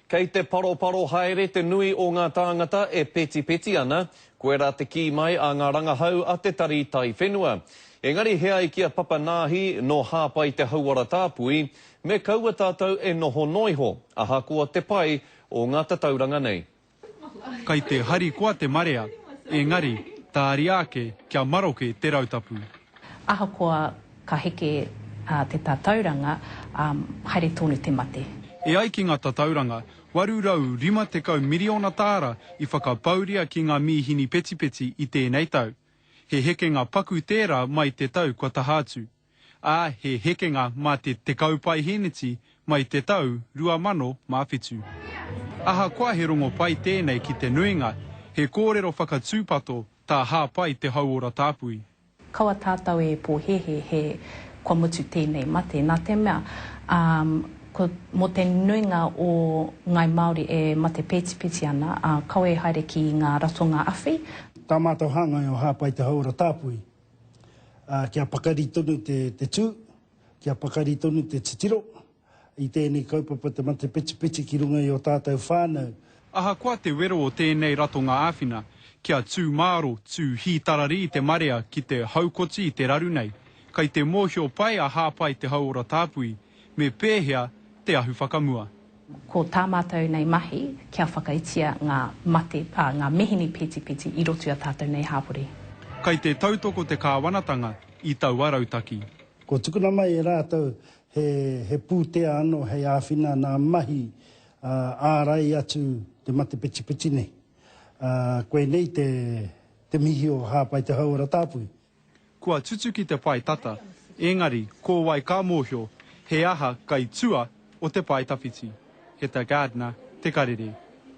Kei te paroparo haere te nui o ngā tāngata e petipeti ana, koirā te kī mai a ngā rangahau a te Tari Taiwhenua. Engari he ai ki a Papa Naahi nō Hāpai Te Hauora Tāpui, me kaua tātou e noho noiho, ahakoa te pai o ngā tatauranga nei. Kai te harikoa te marea, engari, tāria ake kia maroke te rautapu. Ahakoa ka heke te tatauranga, haere tonu te mate. E ai ki ngā tatauranga, 850 miriona tāra i whakapauria ki ngā mīhini petipeti i tēnei tau. He hekenga paku tērā mai te tau kua taha atu. ā, he hekenga mā te 10 paihēneti mai te tau 2007. Ahakoa he rongo pai tēnei ki te nuinga, he kōrero whakatūpato tā Hāpai te Hauora Tāpui. Kaua tātou e pōhēhē he kua mutu tēnei mate, nā te mea, ā, ko, mō te nuinga o Ngāi Māori e mate pētipeti ana, ā, kaua e haere ki ngā ratonga awhi. Tā mātou hāngai o Hāpai te Hauora Tāpui, ā, kia pakari tonu te, te tū, kia pakari tonu te titiro i tēnei kaupapa te mate petipeti ki runga i ō tātou whānau. Ahakoa te wero o tēnei ratonga āwhina, kia tū māro, tū hītararī te marea ki te haukoti i te raru nei, kai te mōhio pai a Hāpai Te Hauora Tāpui me pēhea te ahu whakamua. Ko tā mātou nei mahi kia whakaitia ngā mate, ā, ngā mihini petipeti i roto i a tātou nei hāpori. Kai te tautoko te kāwanatanga i taua rautaki. Kua tukuna mai e rātou he, he pūtea anō hei āwhina nā mahi ārai atu te mate petipeti nei. Ā, koinei te, te mihi o Hāpai Te Hauora Tāpui. Kua tutuki te pae tata, engari ko wai ka mōhio he aha kai tua o te pae tawhiti? Heta Gardiner, Te Karere.